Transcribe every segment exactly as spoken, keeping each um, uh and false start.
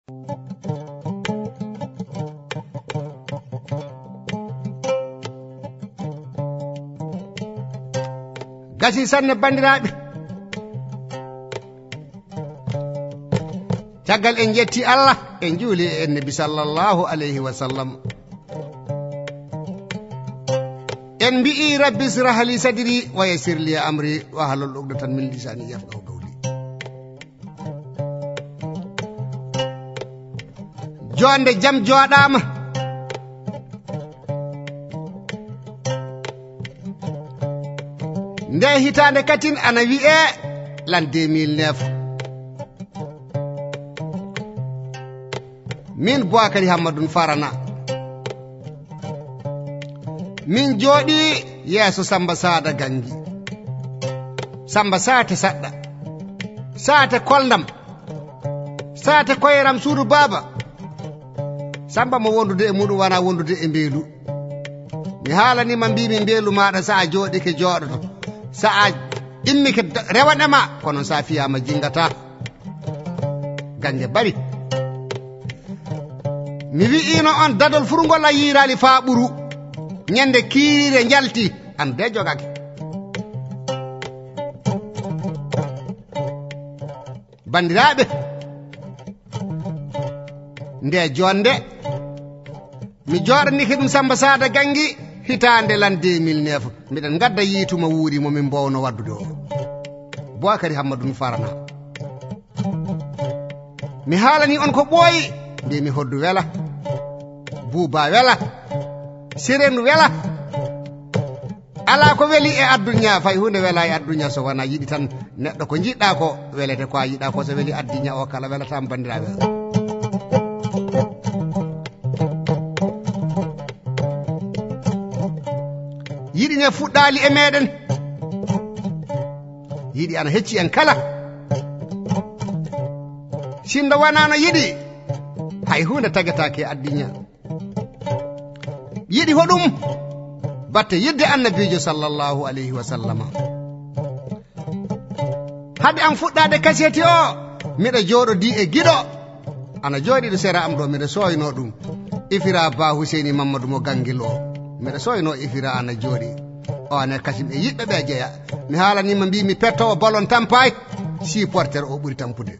Gasi sanne, banndiraaɓe. Caggal en njetti Allah, en njuuli e Annabi sallallahu alayhi wa sallam. En mbi'i: "Rabbi israh li sadri wa yassir li amri wahlul uqdatan min lisani yafqahu qawli." Joonde jam jooɗaama. Nde hitaande katin ana wi'ee l'an deux mille neuf. Min Boakary Hammadou Farana. Min jooɗii yeeso Samba Sada Gangi. Samba Saate Saɗɗa. Saate Kolndam. Saate Koyeram suudu baaba. Samba mo wondude e muɗum wona wondude e mbeelu. Mi haalanii ma, mbiimi mbeelu maaɗa, so a jooɗike jooɗoto. So a immike da-, rewane ma, kono so a fiyaama jinngata. Gange bari. Mi wi'iino on dadol furngol a yiiraali faa ɓuru. Ñande kiiriire njalti, an de jogake. Banndiraaɓe, nde joonde, mi jooɗanike ɗum Samba Sada Gangi hitaande l'an deux mille neuf. Miɗen ngadda yiitu mo wuuri mo min mbowno waddude o. Boakary Hammadou Farana. Mi haalanii on ko ɓooyi, mbiimi Hoddu wela, Buuba wela, Sirendu wela. Alaa ko weli e addunya, fay huunde welaa e addunya so wonaa yiɗi tan. Neɗɗo ko njiɗɗaa ko welete, ko a yiɗaa ko so weli addunya o kala welataama, banndiraaɓe. Yiɗi ne fuɗɗaali e meɗen. Yiɗi ana hecci en kala. Sinno wonaa no yiɗi, hay huunde tagetaake e addunya. Yiɗi hoɗum? Batte yidde Annabiijo sallallahu alayhi wa sallama. Hade am fuɗɗaade kaseti o, miɗo jooɗodii e giɗo. Ana jooɗii ɗo sera am ɗo, miɗo sooynoo ɗum. Ifira Ba Huseyni Mammadu mo Gangel o. Miɗo sooynoo Ifira ana jooɗii. O ana kasim e yiɗɓe ɓe jeya. Mi haalanii ma, mbii mi petto o balon tampaay. Supporter o ɓuri tampude.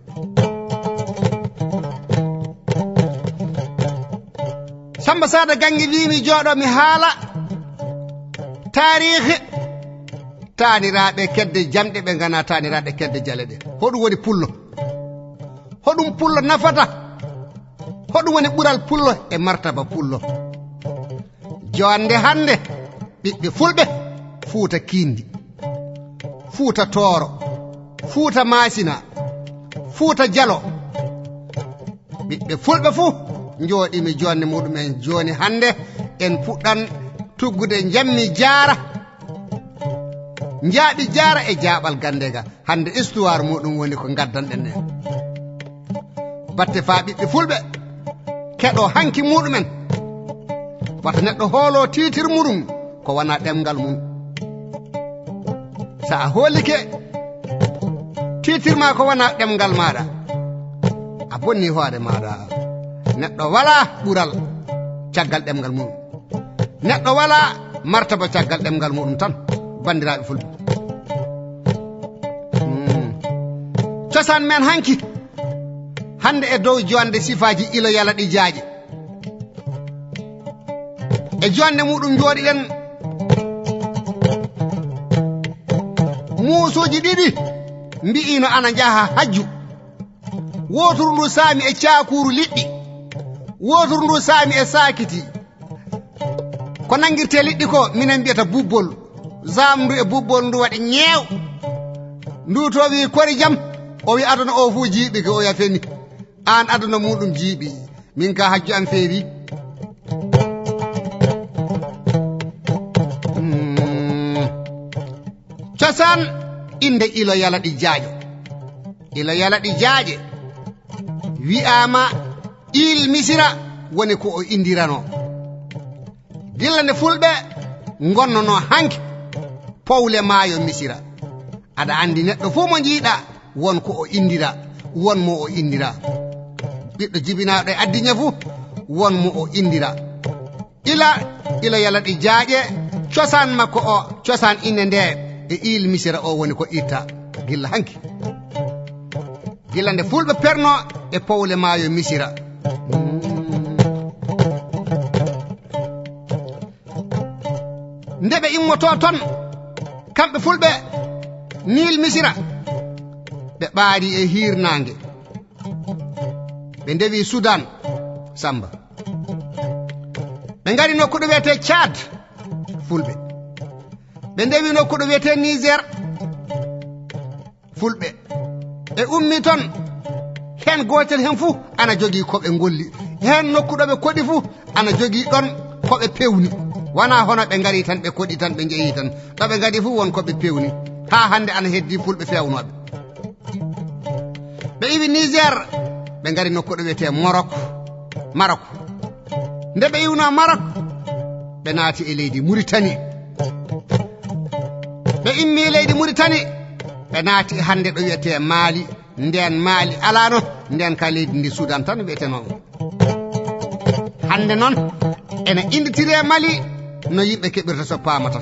Samba Sada Gangi wii mi jooɗo mi haala taarihi taaniraaɓe kedde jamɗe ɓe ngana taaniraaɓe kedde jale ɗe. Hoɗum woni pullo? Hoɗum pullo nafata? Hoɗum woni ɓural pullo e martaba pullo? Joonde hannde, ɓiɓɓe fulɓe, Fuuta Kiindi, Fuuta Tooro, Fuuta Maasina, Fuuta Jalo, ɓiɓɓe fulɓe fuu njooɗiimi joonde muɗum en. Jooni hannde en puɗɗan tuggude njammi jaara, njaaɓi jaara e jaaɓal gannde ga. Hannde histoire muɗum woni ko ngaddanɗen en. Batte faa ɓiɓɓe fulɓe keɗo hanki muɗumen. Wata neɗɗo hoolo tiitir muɗum ko wona ɗemngal mum. So a hoolike tiitir ma ko wona ɗemngal maaɗa, a bonni hoore maaɗa. Neɗɗo walaa ɓural caggal ɗemngal mum. Neɗɗo walaa martaba caggal ɗemngal muɗum tan, banndiraaɓe fulɓe. Mm. Cosaan men hanki, hannde e dow joonde sifaaji ilo yala ɗi jaaƴe. E joonde muɗum njooɗiɗen. Muusuuji ɗiɗi mbi'iino ana njaha hajju. Wooturu ndu saami e caakuuru liɗɗi. Wooturu ndu saami e saakiti. Ko nanngirtee liɗɗi ko, minen mbiyata bubbol. Zamndu e bubbol ndu waɗi ñeew. Ndu to wi kori jam, o wi aduna o fuu jiiɓike, o yafeni. Aan aduna muɗum jiiɓi. Min ka hajju am feewi. Mm. Cosaan innde ilo yala ɗi jaaƴo. Ilo yala ɗi jaaƴe. Wi'aama il Misira woni ko o inndirano. Gilla nde fulɓe ngonnono hanki powle maayo Misira. Aɗa anndi neɗɗo fof mo njiiɗa won ko o inndira, won mo o inndira. Ɓiɗɗo jibinaaɗo e addinya fu, won mo o indira. Ila, ila yala ɗi jaaƴe, cosaan makko o, cosaan innde nde, e Île Misira o woni ko itta gilla hanki. Gilla nde fulɓe perno e powle maayo Misira. Nde ɓe immotoo ton, kamɓe fulɓe Niil Misira, ɓe ɓaari e hiirnaange. Ɓe ndewi Sudan, Samba. Ɓe ngari nokku ɗo wiyetee Tchad, fulɓe. Ɓe ndewi nokku ɗo wiyetee Niger, fulɓe. Ɓe ummi ton, heen gootel heen fuu ana jogii ko ɓe ngolli. Heen nokku ɗo ɓe koɗi fuu ana jogii ɗon ko ɓe pewni. Wanaa hono ɓe ngari tan, ɓe koɗi tan, ɓe njehi tan. Ɗo ɓe ngari fuu won ko ɓe pewni. Haa hannde ana heddii fulɓe feewnooɓe. Ɓe iwi Niger, ɓe ngari nokku ɗo wiyetee Morok, Marok. Nde ɓe iwnoo Marok, ɓe naati e leydi Muritani. Ɓe immi leydi Muritani, ɓe naati e hannde ɗo wiyetee Maali. Ndeen Maali alaano, ndeen ka leydi ndi Sudan tan wiyetenoo. Hannde noon, ene innditiree Mali no yimɓe keɓirta so paamata.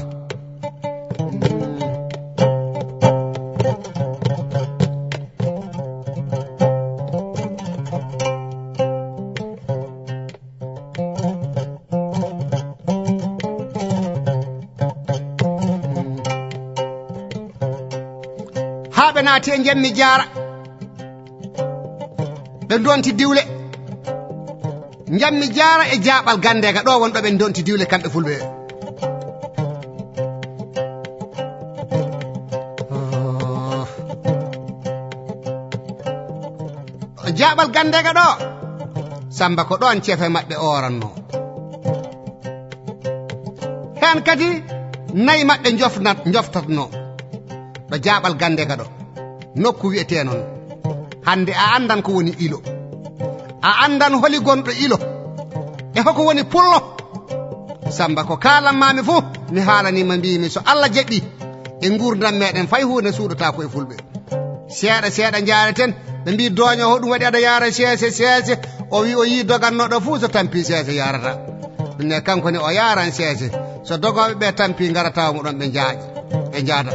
Haa ɓe naati e Njammi Jaara, ɓe ndonti diwle. Njammi Jaara e Jaaɓal Ganndeega, ɗo won ɗo ɓe ndonti diwle kamɓe fulɓe. Jaaɓal Ganndeega ɗo, Samba, ko ɗoon cefe maɓɓe oorannoo. Heen kadi nayi maɓɓe njofnat-, njoftatnoo. Ɗo Jaaɓal Ganndeega ɗo, nokku wiyetee noon. Hannde a anndan ko woni ilo. A anndan holi gonɗo ilo. E hoko woni pullo. Samba, ko kaalanmaami fof, mi haalaniima, mbiimi, so Allah jaɓii, e nguurndam meeɗen, fay huunde suuɗataako e fulɓe. Seeɗa seeɗa njaareten, ɓe mbii, "Dooño, hoɗum waɗi aɗa yaara seese, seese?" O wii, o yii dogannooɗo fuu so tampi seese yaarata. Ɗum ne kanko ne o yaaran seese. So dogooɓe ɓe tampi ngarata mo ɗon ɓe njaaƴa, ɓe njaada.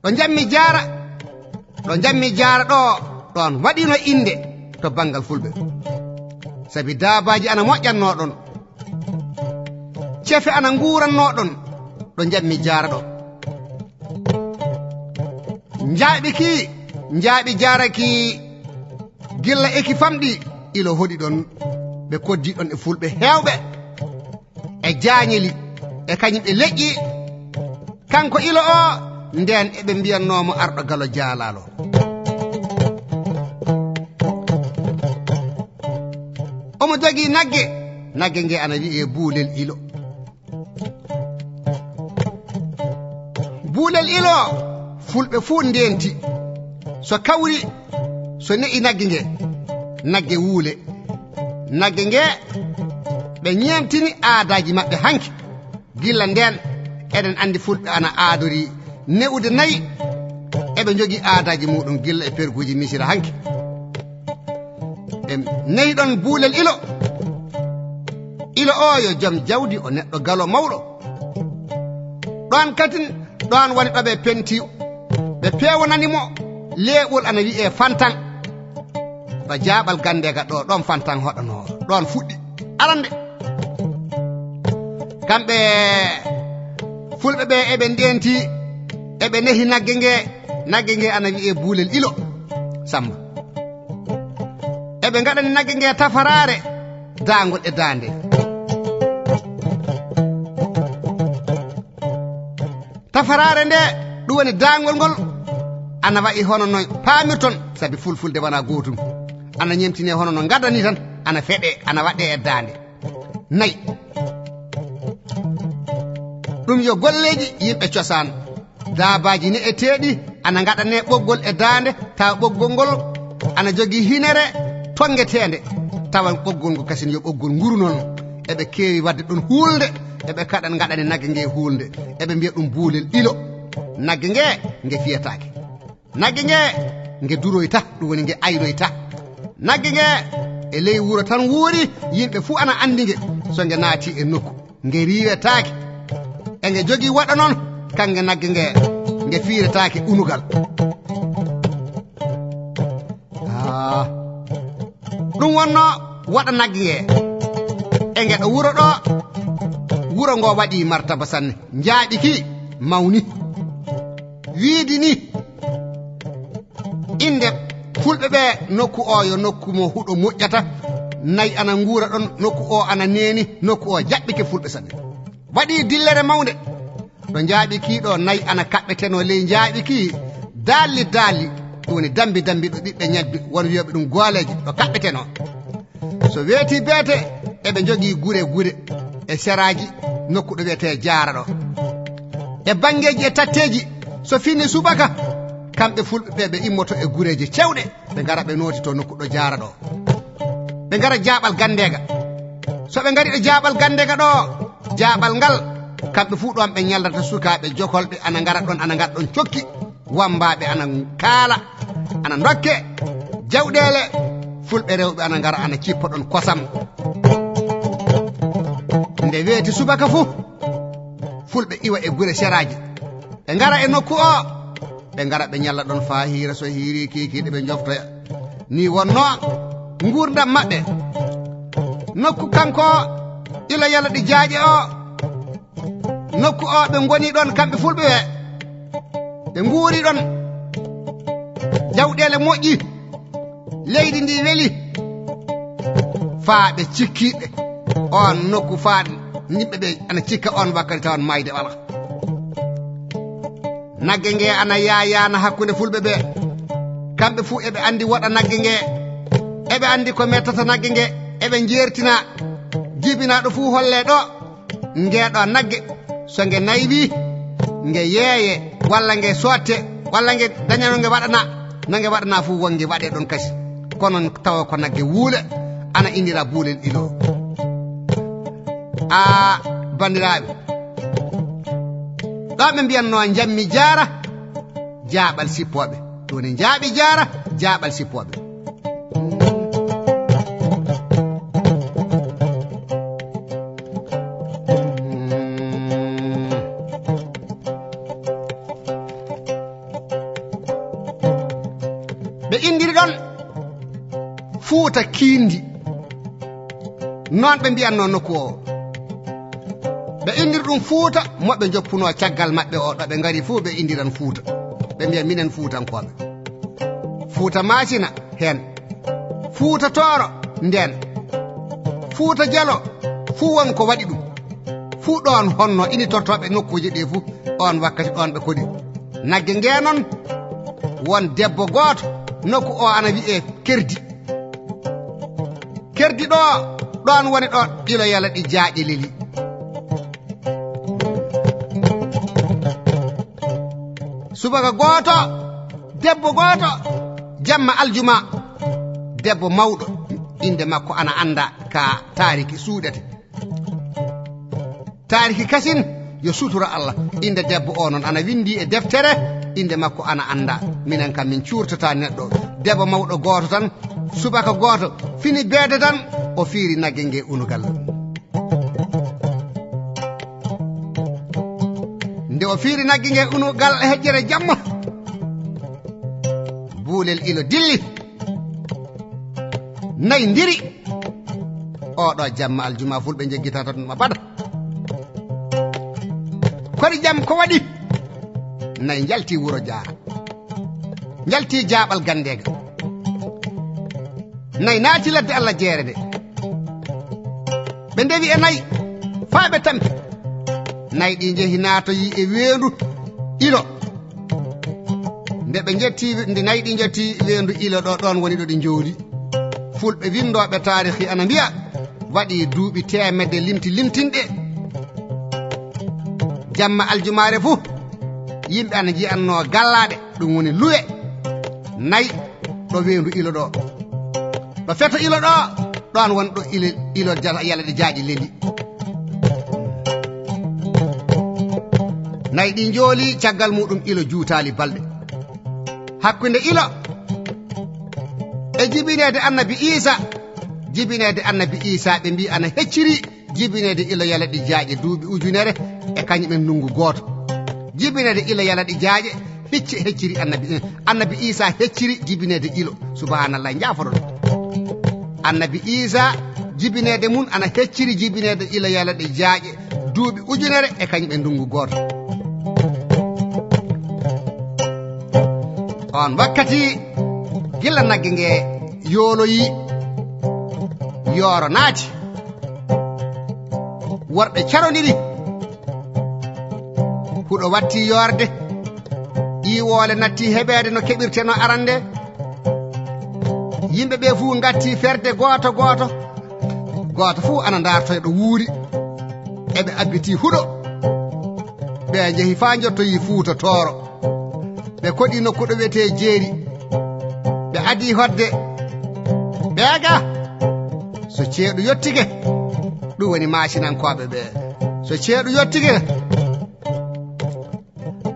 Ɗo Njammi Jaara, ɗo Njammi Jaara ɗo, ɗoon waɗino innde to banngal fulɓe. Sabi daabaaji ana moƴƴannoo ɗon. Cefe ana nguurannoo ɗon ɗo Njammi Jaara ɗo. Njaaɓi ki, njaaɓi Jaara ki, gilla eki famɗi, ilo hoɗi ɗon, ɓe koddi ɗon e fulɓe heewɓe, e jaañeli, e kañum e leƴƴi. Kanko ilo o, ndeen eɓe mbiyannoo mo arɗo Galo Jaalaalo. Omo jogii nagge, nagge nge ana wiyee Buulel Ilo. Buulel Ilo, fulɓe fuu ndeenti. So kawri, so ne'i nagge nge, nagge wuule. Nagge nge, ɓe ñeemtini aadaaji maɓɓe hanki. Gilla ndeen, eɗen anndi fulɓe ana aadori ne'ude nayi. Eɓe njogii aadaaji muɗum gilla e perguuji Misira hanki. Ɓe nehi ɗon Buulel Ilo. Ilo o yo jom jawdi, o neɗɗo Galo mawɗo. Ɗoon katin, ɗoon woni ɗo ɓe penti, ɓe peewnani mo leeɓol ana wiyee Fantan. Ɗo Jaaɓal Ganndeega ɗo, ɗoon Fantan hoɗanoo, ɗoon fuɗɗi arande. Kamɓe fulɓe ɓe eɓe ndeenti, eɓe nehi nagge nge, nagge nge ana wiyee Buulel Ilo, Samba. Eɓe ngaɗani nagge nge tafaraare, daangol e daande. Tafaraare nde, ɗum woni daangol ngol, ana wayi hono no paamirton, sabi fulfulde wonaa gootum. Ana ñemtinee hono no ngada ni tan, ana feɗee, ana waɗee e daande. Nayi. Ɗum yo golleeji yimɓe cosaan. Daabaaji ne'eteeɗi Ana ngaɗanee ɓoggol e daande, tawa ɓoggol ngol ana jogii hinere tonngeteende. Tawa ɓoggol ngol kasin yo ɓoggol nguru noon. Eɓe keewi waɗde ɗon huulnde, eɓe kaɗan ngaɗani nagge nge huulnde. Eɓe mbiya ɗum buulel ilo. Nagge nge, nge fiyetaake. Nagge nge, nge duroyta, ɗum woni nge aynoyta. Nagge nge, e ley wuro tan wuuri, yimɓe fuu ana anndi nge. So nge naati e nokku, nge riiwetaake. E nge jogii waɗa noon, kannge nagge nge, nge fiiretaake unugal. Ah. Ɗum wonnoo waɗa nagge nge. E nge ɗo wuro ɗo, wuro ngo waɗi martaba sanne. Njaaɓi ki mawni. Wiidi ni, innde fulɓe ɓe, nokku o yo nokku mo huɗo moƴƴata. Nayi ana nguura ɗon, nokku o ana neeni, nokku o jaɓɓike fulɓe sanne. Waɗi dillere mawnde. Ɗo njaaɓi ki ɗo nayi ana kaɓɓetenoo ley njaaɓi ki, daalli daalli, ɗum woni dambi dambi ɗo ɓiɓɓe ñebbe, won wiyooɓe ɗum gooleeje, ɗo kaɓɓetenoo. So weeti beete, eɓe njogii gure gure e seraaji nokku ɗo wiyetee Jaara ɗo. E banngeeji e tatteeji, so fini subaka, kamɓe fulɓe ɓe, ɓe immoto e gureeje cewɗe, ɓe ngara ɓe nootito nokku ɗo Jaara ɗo. Ɓe ngara jaaɓal Ganndeega. So ɓe ngari ɗo jaaɓal Ganndeega ɗo, jaaɓal ngal, kamɓe fuu ɗoon ɓe ñallata sukaaɓe jokolɓe, ana ngara ɗoon, ana ngara ɗoon cokki, wammbaaɓe ana kaala, ana ndokke jawɗeele, fulɓe rewɓe ana ngara, ana cippa ɗoon kosam. Nde weeti subaka fuu, fulɓe iwa e gure seraaji. Ɓe ngara e nokku o, ɓe ngara ɓe ñalla ɗoon faa hiira, so hiiri kiikiiɗe ɓe njoftoya. Ni wonnoo nguurndam maɓɓe. Nokku kanko ilo yala ɗi jaaƴe o, nokku o ɓe ngoni ɗoon kamɓe fulɓe ɓe. Ɓe nguuri ɗoon. Jawɗeele moƴƴi. Leydi ndi weli. Faa ɓe cikkiiɓe. Oon nokku faa yimɓe ɓe ana cikka oon wakkati tawan maayde wala. Nagge nge ana yaayaana hakkunde fulɓe ɓe. Kamɓe fuu eɓe anndi woɗa nagge nge. Eɓe anndi ko mettata nagge nge. Eɓe njeertina. Jibinaaɗo fuu holle ɗo. Nge ɗo nagge, so nge naywi, nge yeeye, walla nge sootte, walla nge dañano nge waɗana, no nge waɗana fuu won nge waɗe ɗon kasi. Kono tawa ko nagge wuule, ana innira buulel ilo. A banndiraaɓe, ɗo ɓe mbiyatnoo njammi jaara, jaaɓal sippooɓe. Ɗum woni njaaɓi jaara, jaaɓal sippooɓe. Ɓe inndiri ɗon Fuuta Kiindi. Noon ɓe mbiyatnoo nokku o. Ɓe inndiri ɗum Fuuta, mo ɓe njoppunoo caggal maɓɓe o, ɗo ɓe ngari fuu ɓe inndiran Fuuta. Ɓe mbiya minen Fuutankooɓe. Fuuta Maasina heen. Fuuta Tooro ndeen. Fuuta Jalo fuu won ko waɗi ɗum. Fuu ɗoon honno initortooɓe nokkuuje ɗee fuu, oon wakkati ɗoon ɓe koɗi. Nagge ngee noon, won debbo gooto, nokku o ana wiyee Kerdi. Kerdi ɗo, ɗoon woni ɗo ilo yala ɗi jaaƴe leli. Subaka gooto, debbo gooto, jamma aljuma, debbo mawɗo, innde makko ana anndaa ka taariki suuɗete. Taariki kasin, yo sutura Allah. Innde debbo o noon ana winndi e deftere, innde makko ana anndaa. Minen kam min cuurtataa neɗɗo. Debbo mawɗo gooto tan, subaka gooto, fini beede tan, o fiiri nagge nge unugal. Nde o fiiri nagge nge unugal e hejjere jamma, buulel ilo dilli. Nayi ndiri. Oɗo jamma aljuma fulɓe njeggitata ɗum abada. Kori jam ko waɗi? Nayi njalti wuro Jaara. Njalti jaaɓal Ganndeega. Nayi naati ladde Allah jeere nde. Ɓe ndewi e nayi faa ɓe tampi. Nayi ɗi njehi naatoyi e weendu ilo. Nde ɓe njetti, nde nayi ɗi njetti weendu ilo ɗo, ɗoon woni ɗo ɗi njooɗi. Fulɓe winndooɓe taariki ana mbiya, waɗi duuɓi teemedde limti limtinɗe. Jamma aljumaare fuu, yimɓe ana njiyanno gallaaɗe. Ɗum woni luwe nayi ɗo weendu ilo ɗo. Ɗo feto ilo ɗo, ɗon woni ɗo ilo, ilo jala-, yala ɗi jaaƴi leli. Nayi ɗi njooli caggal muɗum ilo juutaali balɗe. Hakkunde ilo e jibineede annabi Iisa, jibineede annabi Iisa ɓe mbii ana hecciri jibineede ilo yala ɗi jaaƴe duuɓi ujunere e kañum en ndunngu gooto. Jibineede ilo yala ɗi jaaƴe hecci, hecciri annabi, annabi Iisa hecciri jibineede ilo. Subhanallah, njaafoɗon. Annabi Iisa jibineede mum ana hecciri jibineede ilo yala ɗi jaaƴe duuɓi ujunere e kañum e ndunngu gooto. On wakkati gila nagge nge yooloyi, yooro naati. Worɓe carondiri. Huɗo watti yoorde. Ƴiiwoole natti heɓeede no keɓirteno arande. Yimɓe ɓe fuu ngatti ferde gooto gooto. Gooto fuu ana ndaartoy ɗo wuuri. Eɓe abbiti huɗo. Ɓe njehi faa njottoyi Fuuta Tooro. Ɓe koɗi nokku ɗo wiyetee Jeeri. Ɓe adii hoɗde. Ɓeegaa. So ceeɗu yottike, ɗum woni maasinankooɓe ɓe. So ceeɗu yottike,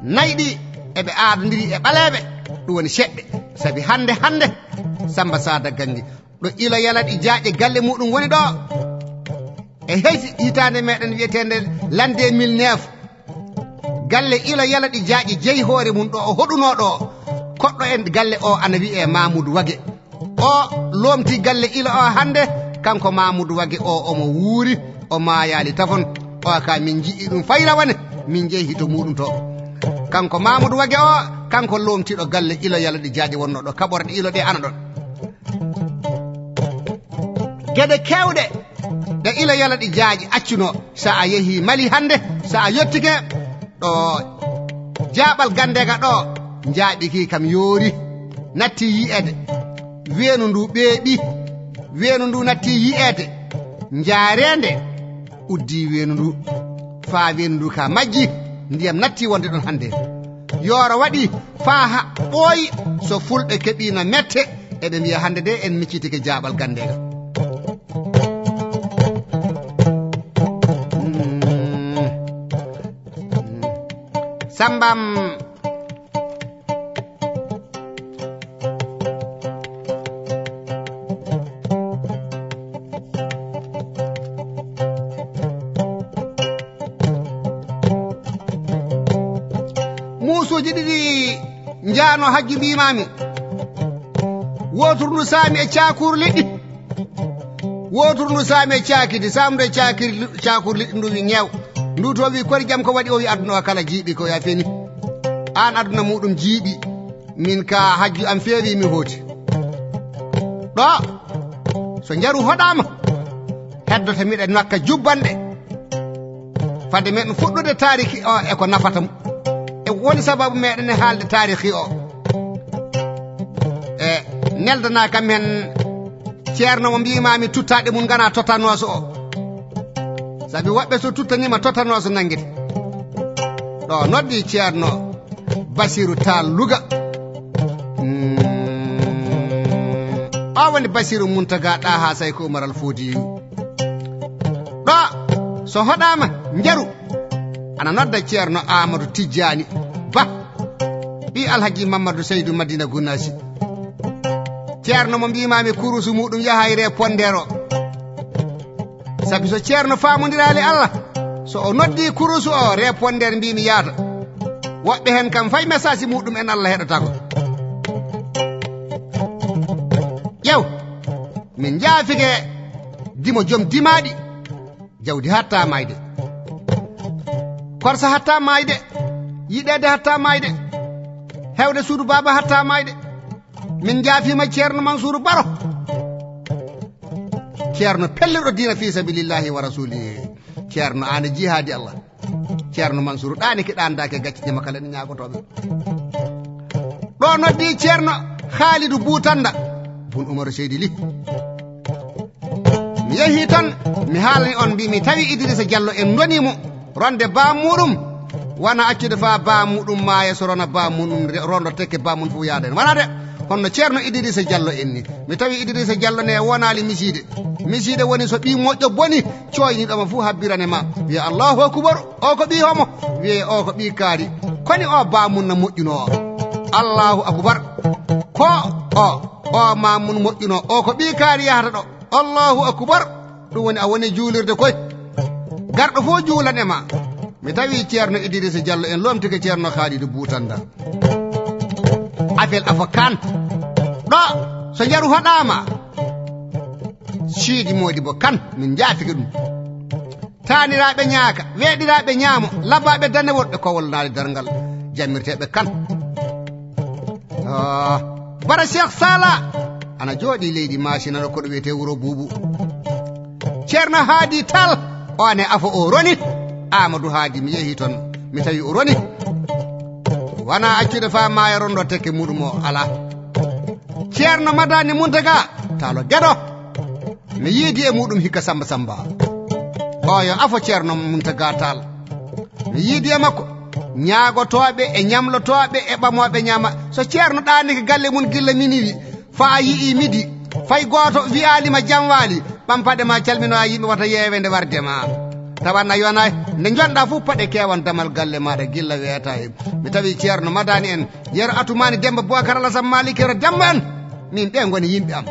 nayi ɗi eɓe aadondiri e ɓaleeɓe, ɗum woni ceɗɗe. Sabi hannde, hannde, Samba Sada Gangi, ɗo ilo yala ɗi jaaƴe galle muɗum woni ɗo. E heyti hitaande meɗen wiyeteende l'an deux mille neuf, galle ilo yala ɗi jaaƴe jeyi hoore mum ɗo o hoɗunoo ɗo. Koɗɗo en galle o ana wiyee Mamoudou Wage. O loomti galle ilo o hannde, kanko Mamoudou Wage o, omo wuuri, o maayaali tafon. O ka min nji'i ɗum fayra wane, min njehi to muɗum to. Kanko Mamoudou Wage o, kanko loomtiiɗo galle ilo yala ɗi jaaƴe wonnoo ɗo, kaɓorɗe ilo ɗe ana ɗon. Geɗe keewɗe ɗe ilo yala ɗi jaaƴe accunoo, so a yehii Mali hannde, so a yottike ɗo Jaaɓal Gandega ɗo, njaaɓi ki kam yoori, natti yi'eede. Weenu ndu ɓeeɓi, weenu ndu natti yi'eede. Njaareende uddi weenu ndu, faa weenu ndu ka majji, ndiyam natti wonde ɗon hannde. Yooro waɗi faa ha ɓooyi, so fulɓe keɓiino mette, eɓe mbiya hannde de en miccitike Jaaɓal Gandega. Mm. Sambam. Muusuuji ɗiɗi njaano hajju mbiimaami. Wooturu ndu saami e caakuuru liɗɗi. Wooturu ndu saami e caakidi, saami ndu e caakiri, caakuru liɗɗi ndu wi ŋeew. Ndu to wi kori jam ko waɗi, o wi aduna o kala jiiɓi ko ya feni. Aan aduna muɗum jiiɓi. Min ka hajju am feewi mi hooti. Ɗo, so njaru hoɗaama, heddoto miɗa nokka jubbanɗe. Fadde meɗen fuɗɗude taariki o e ko nafata mo. E woni sababu meɗen e haalde taariki o. E neldana kam hen ceerno mo mbiimaami tuttaaɗe mum ngana totanooso o. Sabi woɓɓe so tuttaniima totanooso nanngete. Ɗo noddi ceerno Basiru Taal Luga. Mm. O woni Basiru Muntaga Ɗaha Sayko Umar Al Fuutiyu. Ɗo so hoɗaama njaru, ana nodda ceerno Amadou Tijjaani Ba, ɓii Alhaji Mamadou Seydou Madina Gunaasi. Ceerno mo mbiimaami kurusu muɗum yaha e répondeur o. Sabi so ceerno faamondiraali Allah, so o noddi kurusu o répondeur mbiimi yaata. Woɓɓe hen kam fay message muɗum en Allah heɗotako. Ƴeew, min njaafike dimo joom dimaaɗi. Jawdi hatta mayde. Korsa hatta mayde. Yiɗeede hatta mayde. Hewde suudu baaba hatta mayde. Min njaafiima ceerno Mansuuru Baro. Ceerno pellirɗo diina fii sabilillahi wa rasulihi. Ceerno aane jihaadi Allah. Ceerno Mansuuru ɗaani ke ɗaandaake gacce ñama kala ene ñaagotooɓe. Ɗo noddi ceerno Haalidu Buutannda. Bun Umaru Seydi Li. Mi yehi tan, mi haalani on, mbi mi tawi Idrissa Diallo en ndoni mo ronde baa muɗum. Wona accude faa baa muɗum maaya, so rona baa muɗum re- rondo tekke baa mum fof yaada heen. Wona de, hono Ceerno Idrissa Diallo en ni. Mi tawi Idrissa Diallo ne wonaali misiide. Misiide woni so ɓii moƴƴo boni, cooyniiɗo ma fof habbirane ma. Wiye, "Allahu akubar, o ko ɓii homo?" Wiye, "O ko ɓii kaari." Koni o baa mum na moƴƴuno o? Allahu akubar. Ko o, o ma mum moƴƴuno, o ko ɓii kaari yahata ɗo. Allahu akubar. Ɗum woni a woni juulirde koy. Garɗo fof juulan e ma. Mi tawi Ceerno Idrissa Diallo en lomtike Ceerno Khalidou Boutanda. Afel afo kan. Ɗo so njaru haɗaama. Siidi Modibo kan min njaafike ɗum. Taaniraaɓe ñaaka, weeɗiraaɓe ñaamo, labaaɓe danewol ɓe kowol naali darngal. Jammirteeɓe kan. Ah, Bara Cheikh Sala ana jooɗi leydi Maasina ɗo ko ɗo wiyetee wuro Buubu. Ceerno Haadi Tal, o ne afo o roni. Amadou Haadi, mi yehi toon, mi tawi o roni. Wona accude faa maaya rondo tekke muɗum o, alaa. Ceerno Madani Muntaga Talo Geɗo. Mi yiidi e muɗum hikka Samba Samba. O yo afo Ceerno Muntaga Tal. Mi yiidi e makko. Ñaagotooɓe e ñamlotooɓe e ɓamooɓe ñaama. So Ceerno ɗaanike galle mum gilla miniwi, faa yi'i midi, fay gooto wi'aali ma jam waali, ɓam paɗe ma calminoya yimɓe wata yeewe nde warde ma. Tawanna yonay, nde njonɗa fof paɗe kewan damal galle maɗa gilla weeta e. Mi tawi Ceerno Madani en, Yero Atumani Demba Boubacar Alassane Malik Yero Demba en. Min ɓe ngoni yimɓe am.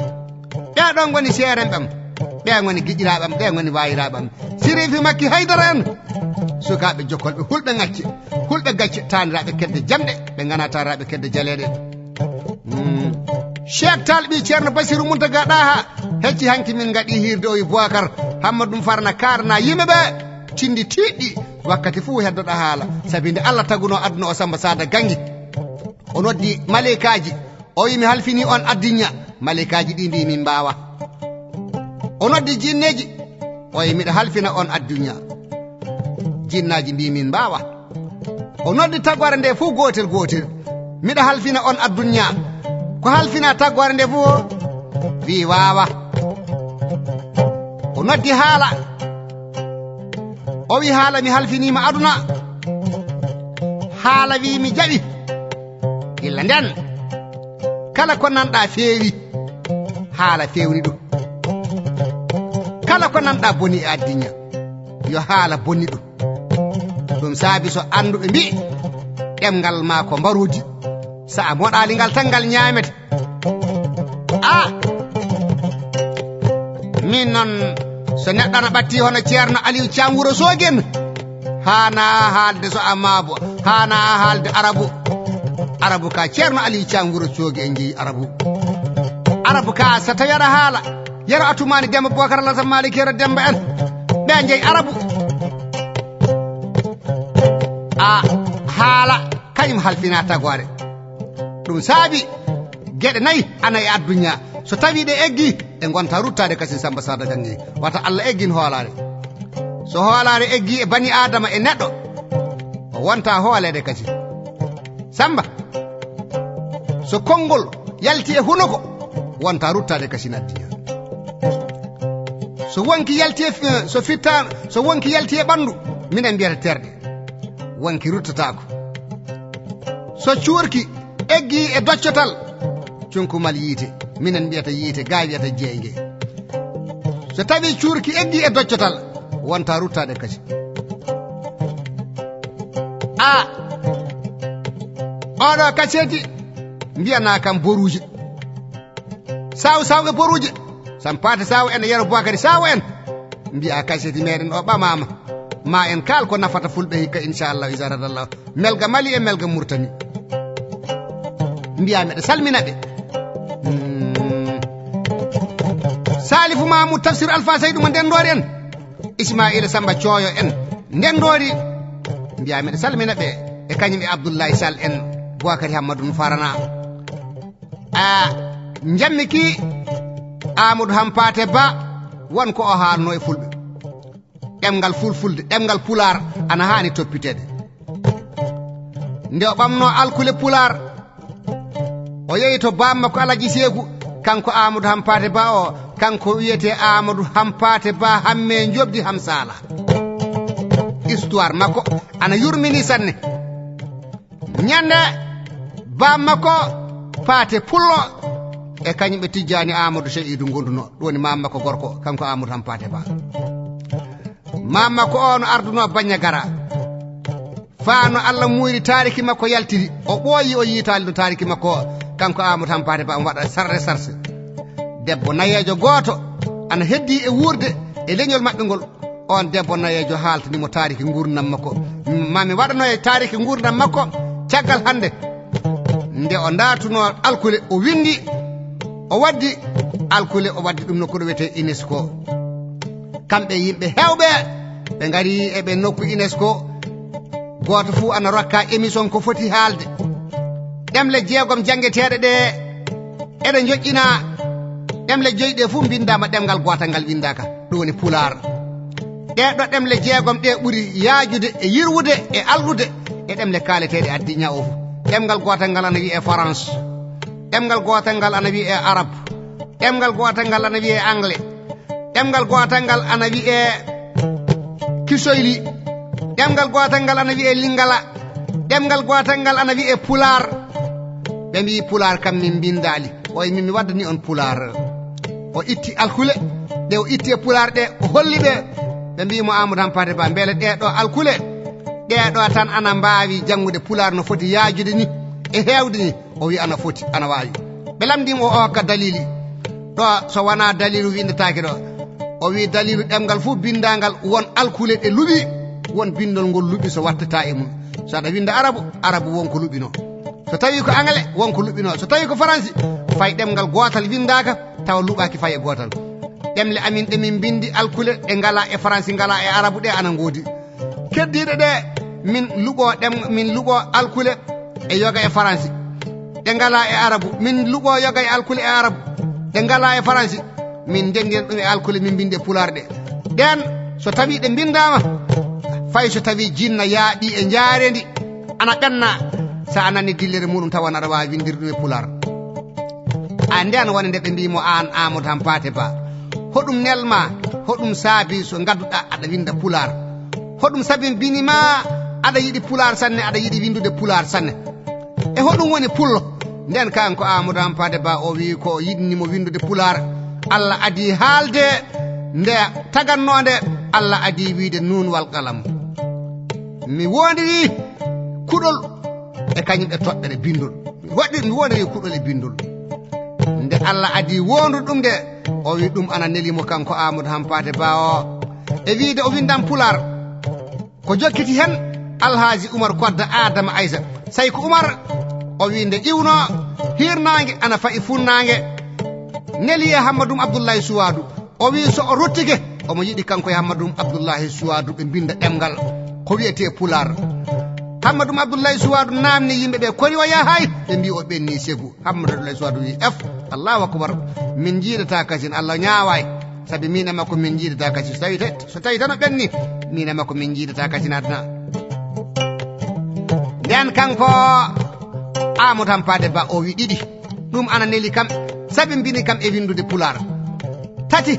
Ɓee ɗoo ngoni seerenɓe am. Ɓee ngoni giƴiraaɓe am, ɓee ngoni waayiraaɓe am. Sirifi Makki Haydara en. Sukaaɓe jokkolɓe hulɓe ŋacce, hulɓe gacce, taaniraaɓe kedde jamɗe, ɓe ngana taaniraaɓe kedde jaleeɗe. Mm. Cheikh Tall ɓii Ceerno Basiru Muntaga Ɗaha hecci hanki min ngaɗi hiirde o wi Boubacar Hammadou ɗum farana kaarana yimɓe ɓe tindi tiiɗɗi wakkati fuu heddoɗa haala. Sabi nde Allah taguno aduna o Samba Sada Gangi. O noddi maleykaaji. O wi, "Mi halfini on addunya." Maleykaaji ɗi mbi, "Min mbaawa." O noddi jinneeji. O wi, "Miɗa halfina on addunya." Jinnaaji mbi, "Min mbaawa." O noddi tagore nde fof gootel gootel. "Miɗa halfina on addunya." Ko halfina tagore nde fof? Wi, "Waawa." O noddi haala. O wi, "Haala, mi halfiniima aduna." Haala wi, "Mi jaɓi." Gilla nden, kala ko nanɗa feewi, haala fewni ɗum. Kala ko nanɗa boni e addunya, yo haala bonni ɗum. Ɗum saabi so annduɓe mbi'i, ɗemngal ma ko mbarodi. Sa a moɗali ngal tan ngal ñaamete. A, min noon, so neɗɗo ana ɓatti hono Ceerno Aliou Thiam Wuro Soogi en, haana haalde so a maabo, haana haalde arabu. Arabu ka Ceerno Aliou Thiam Wuro Soogi en jeyi arabu. Arabu ka so tawi aɗa haala, Yero Atumani Demba Bokar Alasan Malik Yero Demba en, ɓe jeyi arabu. A haala, kañum halfina tagoore. Ɗum saabi geɗe nayi ana e addunya. So tawi ɗe eggi, ɗe ngonta ruttaade kasin Samba Sada Gange. Wata Allah eggin hoolaare. So hoolaare eggi e bani Adama e neɗɗo, o wonta hooleede kasin. Samba, so konngol yalti e hunoko, wonta ruttaade kasin addunya. So wonki yalti e fi-, so fitta, so wonki yalti e ɓanndu, minen mbiyata terɗe. Wonki ruttataako. So cuurki eggi e doccotal, cunkumal yiite, minen mbiyata yiite, ga wiyata jeynge. So tawi cuurki eggi e doccotal, wonta ruttaade kasi. A, oɗo kaseti mbiyana kam boruuje. Saw saw e boruuje. Sampaate saw en e Yero Bokari saw en. Mbiya kaseti meɗen o ɓamama. Ma en kaal ko nafata fulɓe hikka, inchallah, isa radallah. Melga Mali e Melga Murtani. Mbiya meɗa salmina ɓe. Hmm. Salifu Mamoud Tafsir Alpha Seydou mo Ndendori en. Ismaila Samba Coyo en Ndendori. Mbiya meɗa salmina ɓe. E kañum e Abdoulaye Sall en. Bokari Hammadou Farana. A, njammi ki Amadou Hampate Ba, won ko o haalno e fulɓe. Ɗemngal fulfulde, ɗemngal pulaar, ana haani toppiteede. Nde o ɓamno alkule pulaar, o yehi to bammakko Alaji Seeku, kanko Amadou Hampate Ba o, kanko wiyete Amadou Hampate Ba Hamme Njoɓdi Hamsala. Histoire makko ana yurmini sanne. Ñande baam makko Paate Pullo e kañum ɓe Tijjaani Aamadu Seyidu ngondunoo, ɗum woni maam makko gorko, kanko Aamadu Hampaate Ba. Maam makko o no ardunoo Baññagara. Faa no Alla muuyri taariki makko yaltiri, o ɓooyi, o yiitaali no taariki makko o, kanko Aamadu Hampaate Ba, omo waɗa sarre sarse. Debbo nayeejo gooto ana heddii e wuurde e leñol maɓɓe ngol. Oon debbo nayeejo haaltani mo taariki nguurndam makko. Ma mi waɗano e taariki nguurndam makko caggal hannde. Nde o ndaartunoo alkule, o winndi, o waddi alkule, o waddi ɗum nokku ɗo wiyetee UNESCO. Kamɓe yimɓe heewɓe, ɓe ngari e ɓe nokku UNESCO, gooto fuu ana rokka émission ko foti haalde. Ɗemle jeegom janngeteeɗe ɗe, eɗe njoƴƴina. Ɗemle joyi ɗe fuu mbinndaama, ɗemngal gootal ngal winndaaka, ɗum woni Pulaar. Ɗee ɗo ɗemle jeegom ɗe ɓuri yaajude e yirwude e alɗude e ɗemle kaaleteeɗe addinya o fuu. Ɗemngal gootal ngal ana wiyee Farans. Ɗemngal gootal ngal ana wiyee Arab. Ɗemngal gootal ngal ana wiyee Angle. Ɗemngal gootal ngal ana wiyee Kisoyli. Ɗemngal gootal ngal ana wiyee Lingala. Ɗemngal gootal ngal ana wiyee Pulaar. Ɓe mbii, "Pulaar kam min mbinndaali." O wiyi, "Min mi waddani on Pulaar." O itti alkule ɗe o itti e Pulaar ɗe, o holli ɓe. Ɓe mbii mo, "Amadou Hampate Ba, mbele ɗee ɗo alkule, ɗee ɗo tan ana mbaawi janngude Pulaar no foti yaajude ni e heewde ni?" O wiyi, "Ana foti, ana waawi." Ɓe lamndii mo, o hokka dalili. Ɗo so wonaa dalilu winndataake ɗo. O wiyi, "Dalilu ɗemngal fof binndaangal, won alkule ɗe luɓi, won binndol ngol luɓi so wattata e mum. So aɗa winnda arabu, arabu won ko luɓinoo. So tawii ko angle, won ko luɓinoo. So tawii ko faransi, fay ɗemngal gootal winndaaka, tawa luɓaaki fay e gootal. Ɗemle amin ɗe min mbinndi alkule, ɗe ngalaa e faransi, ngalaa e arabu, ɗe ana ngoodi." Keddiiɗe ɗe, min luɓoo ɗem-, min luɓoo alkule e yoga e faransi. Ɗe ngalaa e arabu. Min luɓoo yoga e alkule e arabu. Ɗe ngalaa e faransi. Min ndenndina ɗum e alkule, min mbinndi e pulaar ɗe. Ɗeen, so tawii ɗe mbinndaama, fay so tawii jinna yaaɓii e njaareendi, ana ɓenna, so a nani dillere muɗum, tawan aɗa waawi winndirde ɗum e pulaar. A ndeen woni nde ɓe mbii mo, aan Amadou Hampate Ba, hoɗum nelma, hoɗum saabi so ngadduɗaa aɗa winnda pulaar? Hoɗum sabinbini ma aɗa yiɗi pulaar sanne, aɗa yiɗi winndude pulaar sanne? E hoɗum woni pullo? Ndeen kanko Amadou Hampate Ba o wii ko yiɗni mo winndude pulaar, Alla adii haalde nde tagannoo nde, Alla adii wiide nuun wal qalam. Mi woondirii kuɗol e kañum e toɓɓere binndol. Mi waɗi, mi woondirii kuɗol e binndol. Nde Alla adii woondude ɗum de, o wi ɗum ana neli mo kanko Amadou Hampate Ba o, e wiide o winndan pulaar. Ko jokkiti heen Alhaaji Umar Kodda Adama Aysa. Sayku Umar, o wi nde iwno hiirnaange ana fayi funnaange, neli e Hammadum Abdullahi Suwaadu. O wi so o ruttike, omo yiɗi kanko e Hammadum Abdullahi Suwaadu ɓe mbinnda ɗemngal ko wiyetee pulaar. Hammadum Abdullahi Suwaadu naamni yimɓe ɓe, "Kori o yahay?" Ɓe mbii o ɓenni segu. Hammadum Abdullahi Suwaadu wi, "Ef, Allahu akbar, min njiidataa kasin, Allah ñaawaay, sabi min e makko min njiidataa kasin. So tawi ta-, so tawi tan o ɓenni, min e makko min njiidataa kasin aduna." Ndeen kanko Amadou Hampate Ba o wi ɗiɗi. Ɗum ana neli kam, sabinbini kam e winndude pulaar. Tati,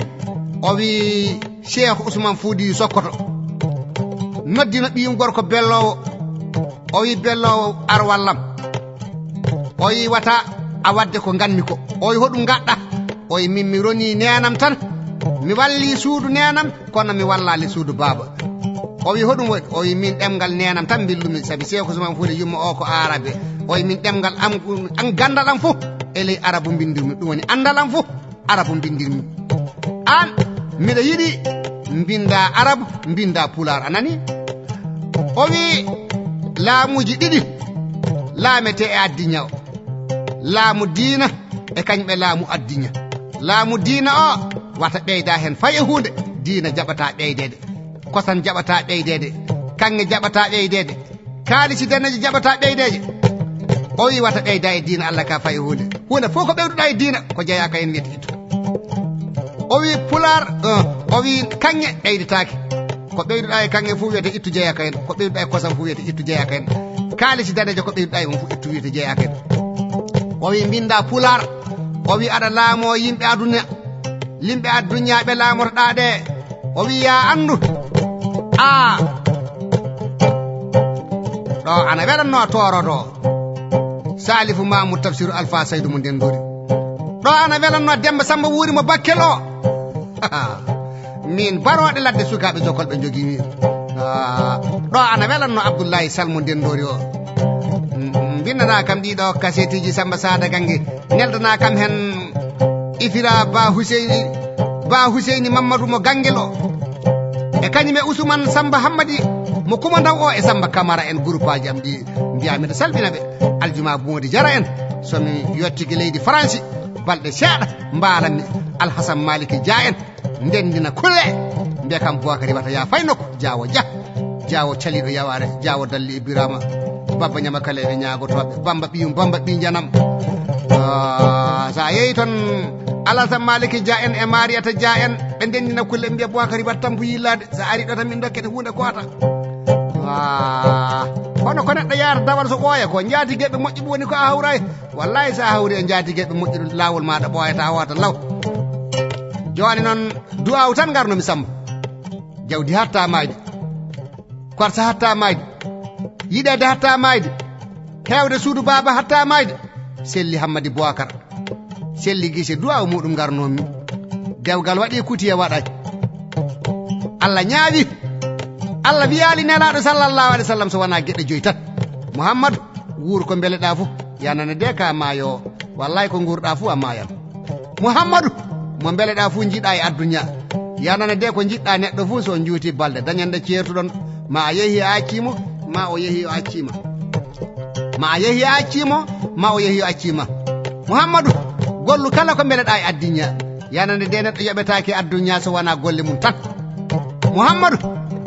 o wi Cheikh Ousmane Foutiyou Sokoto noddino ɓiyum gorko belloowo. O wi, "Belloowo, ar wallam." O wi, "Wata a waɗde ko nganmi ko." O wi, "Hoɗum ngaɗɗa?" O wi, "Min mi ronii neenam tan, mi wallii suudu neenam, kono mi wallaali suudu baaba." O wi, "Hoɗum waɗi?" O wi, "Min ɗemngal neenam tan mbillumi, sabi Seeku Usmaan Fuuta yumma o ko Aarabe." O wi, "Min ɗemngal am, am ganndal am fof e ley Arabu mbinndirmi, ɗum woni anndal am fof Arabu mbinndirmi. Aan, miɗa yiɗi mbinnda Arabu, mbinnda Pulaar, a nani?" O wi, "Laamuuji ɗiɗi laametee e addinya o, laamu diina e kañum e laamu addinya. Laamu diina o wata ɓeyda heen fay e huunde, diina jaɓata ɓeydeede, kosan jaɓata ɓeydeede, kaŋŋe jaɓata ɓeydeede, kaalisi daneeje jaɓata ɓeydeeje." O wi, "Wata ɓeyda e diina Allah ka fay e huunde. Huunde fof ko ɓeyduɗa e diina, ko jeyaaka heen wiyete ittu." O wi, "Pulaar, eh," o wi, "Kaŋŋe ɓeydetaake. Ko ɓeyduɗa e kaŋŋe fof wiyete ittu, jeyaaka heen. Ko ɓeyduɗa e kosam fof wiyete ittu, jeyaaka heen. Kaalisi daneejo ko ɓeyduɗa e mum fof ittu wiyete jeyaaka heen." O wi, "Mbinnda Pulaar." O wi, "Aɗa laamoo yimɓe aduna, yimɓe addunya ɓe laamotoɗaa ɓe." O wi, "Yaa anndu, a Ɗo ana welanno toorodo. Salifu Mamoud Tafsiru Alfa Saydu mo Ndenndori. Ɗo ana welanno Demba Samba Wuuri mo Bakkel o. Min barooɗe ladde sukaaɓe jokol ɓe njogii mi. Ah, ɗo ana welanno Abdullahi Sal mo Ndenndori o. Mm, mbinnanaa kam ɗiɗo kaseetiji Samba Sada Gange. Neldanaa kam heen Ifira Ba Huseyni, Ba Huseyni Mammadu mo Ganngel o. E kañum e Usman Samba Hammadi mo Kumandaw o e Samba Kamara en groupaaji am ɗi mbiyaa miɗo salmina ɓe. Aljuma Moodi Jara en, so mi yottike leydi Faransi, balɗe seeɗa mbaalanmi Alhasan Maliki Dia en. Ndenndina kulle. Mbiya kam Boubacar Riwata ya fay nokku. Jaawo Jah. Jaawo caliiɗo yawaare. Jaawo Dalli Ibrahima. Babba Ñama Kala e ñaagotooɓe. Bamba ɓiyum, Bamba ɓi njanam. Ah, so a yehi toon Alasan Maliki Dia en e Mariyata Dia en, ɓe ndenndina kulle, mbiya Boubacar Riwata tampu yillaade. So a ari ɗo tan min dokkete huunde goota. Ah, kono ko neɗɗo yaata dawal so ɓooya ko njaati geɓe moƴƴi woni ko a hawray. Wallahi, so a hawri e njaati geɓe moƴƴi ɗum, laawol maaɗa ɓooyata hoota law. Jooni noon, du'aawu tan ngarnomi Samba. Jawdi hatta maayde. Korsa hatta maayde. Yiɗeede hatta maayde. Heewde suudu baaba hatta maayde. Selli Hammadi Boubacar. Selli Gise, du'aawu muɗum ngarnomi. Dewgal waɗi, kutiye waɗay. Allah ñaawi. Allah wiyaali Nelaaɗo sallallahu alaihi wasallam so wonaa geɗe joyi tan. Muhammadu, wuur ko mbeleɗaa fof, yanane de ka maayo. Wallahi ko nguurɗaa fof a maayan. Muhammadu, mo mbeleɗaa fof njiɗaa e addunya. Yanane de ko njiɗɗaa neɗɗo fof so njuuti balde dañande ceertuɗon. Ma a yehi a accii mo, ma o yehi o accii ma. Ma a yehi a accii mo, ma o yehi o accii ma. Muhammadu, gollu kala ko mbeleɗaa e addunya. Yanande de neɗɗo yoɓetaake addunya so wonaa golle mum tan. Muhammadu,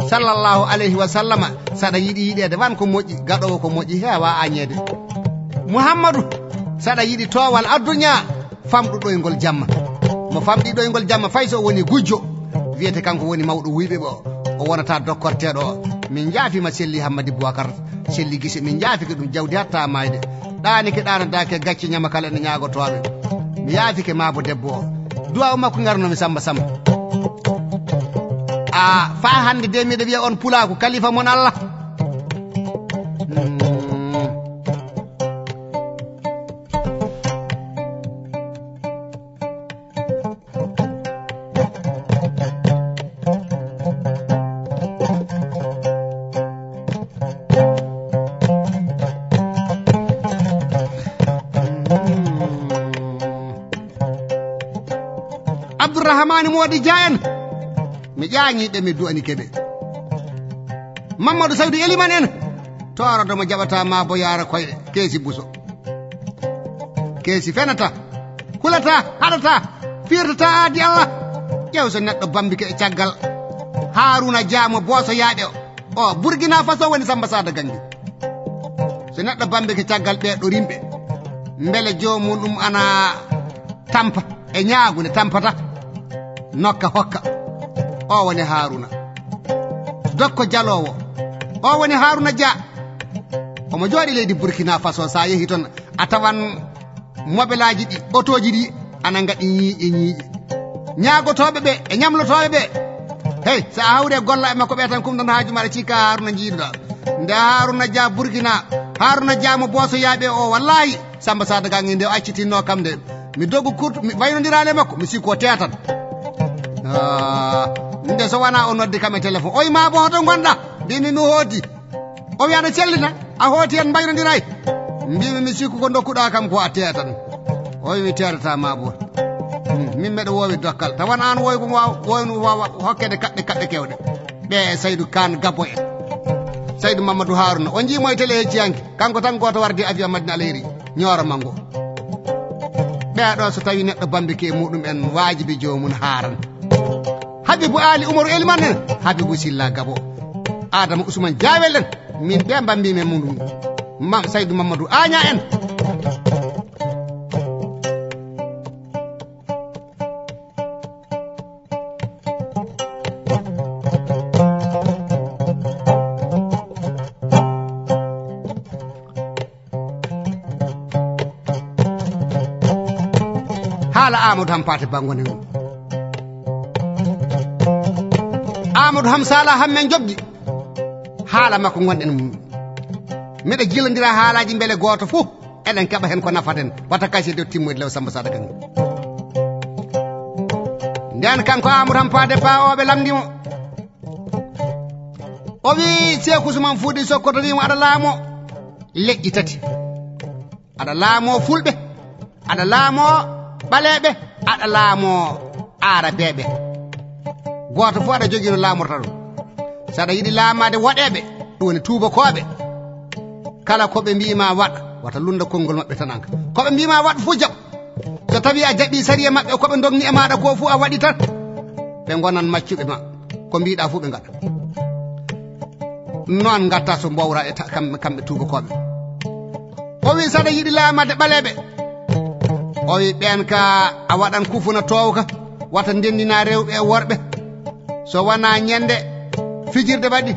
sallallahu alayhi wa sallama, saɗa yiɗi yiɗeede wan ko moƴƴi, gaɗoowo ko moƴƴi heewa añeede. Muhammadu, saɗa yiɗi toowal addunya, famɗu ɗoyngol jamma. Mo famɗi ɗoyngol jamma fay so o woni gujjo, wiyete kanko woni mawɗo wuyɓe ɓe o, o wonata dokkorteeɗo o. Min njaafiima Selli Hammadi Boubacar, Selli Gise, min njaafike ɗum jawdi hatta maayde. Ɗaanike ɗaanadaake gacce ñama kala ene ñaagotooɓe. Mi yaafike maabo debbo o. Duwaawu makko ngarnomi Samba Samba. A faa hannde de miɗo wiya on pulaaku kalifa mon Allah. Mm. Abdourahmane Mody Dia en, mi ƴaañii ɓe, mi du'anike ɓe. Mamadou Saydou Elimane en, toorodo mo jaɓata ma bo yaara koyɗe, keesi buso. Keesi fenata, hulata, haɗata, firtata aadi Allah. Ƴeew so neɗɗo bambike e caggal Haruna Dia mo Booso Yaaɓe o. O, Burkina Faso woni Samba Sada Gangi. So neɗɗo bambike caggal ɓee ɗo rimɓe, mbele joomum ɗum ana tampa e ñaagu nde tampata, nokka hokka. O woni Haruna. Dokko jaloowo. O woni Haruna Dia. Omo jooɗi leydi Burkina Faso, so a yehi toon, a tawan mobelaaji ɗi, otooji ɗi, ana ngaɗi ñiiƴe ñiiƴe. Ñaagotooɓe ɓe e ñamlotooɓe ɓe. Hey, so a hawri e golla e makko ɓe tan, kumtan haaju maɗa cikka Haruna njiiduɗa. Nde Haruna Dia Burkina, Haruna Dia mo Booso Yaaɓe o, wallahi, Samba Sada Gangi nde o accitinno kam nde. Mi dogu kurtu, mi waynondiraali e makko, mi sikku o teetan. Ah, nde so wonaa o noddi kam e téléphone. Oy, ma bo hoto ngonɗa? Mbimi mi hooti. O wi aɗa cellina, a hooti en mbaynondiray. Mbimi mi sikku ko dokkuɗa kam ko a teetan. O wi mi teetata ma bo. Hmm, min meɗa woowi dokkal. Tawan an woowi ko waaw, woowi no waawa hokkede kaɓɓe kaɓɓe kewɗe. Ɓe e Saydu Kan Gabbo en. Saydu Mamadou Haruna. O jiimo e télé hecci hanki. Kanko tan gooto wardi avion Madina Alheri. Ñooro mango. Ɓeeɗo so tawi neɗɗo bambike e muɗum en waajibi joomum haaran. Habibu Ali Umaru Eliman en. Habibu Silla Gabo. Adama Usman Jawel en. Min ɓe mbambi men muɗum. Mam Saydu Mamadou Aña en. Haala Amadou Hampate Ba ngonɗen mum. Amadou Ham Sala Hammen Jobdi. Haala makko ngonɗen mum. Miɗa jilondira haalaaji mbele gooto fof eɗen keɓa heen ko nafaten. Wata kasi e dow timmoyde law Samba Sada Kanko. Nden kanko Amadou Hampade Ba o ɓe lamndi mo. O wi Seeku Usman Fuuti Sokoto wi mo aɗa laamo leƴƴi tati. Aɗa laamo fulɓe, aɗa laamo ɓaleeɓe, aɗa laamo aarabeeɓe. Gooto fof aɗa jogii no laamorta ɗum. So aɗa yiɗi laamaade woɗeeɓe, ɗum woni tuubakooɓe, kala ko ɓe mbiima waɗ, wata lunda konngol maɓɓe tan anka. Ko ɓe mbiima waɗ fof jaɓ. So tawi a jaɓi sariya maɓɓe ko ɓe ndogni e maaɗa ko fof a waɗi tan, ɓe ngonan maccuɓe ma. Ko mbiɗa fof ɓe ngaɗa. Noon ngatta so mbowra e ta-, kamɓe, kamɓe tuubakooɓe. O wi saɗa yiɗi laamaade ɓaleeɓe. O wi ɓeen ka a waɗan kufuna toowka, wata ndendina rewɓe e worɓe. So wona ñande fijirde waɗi,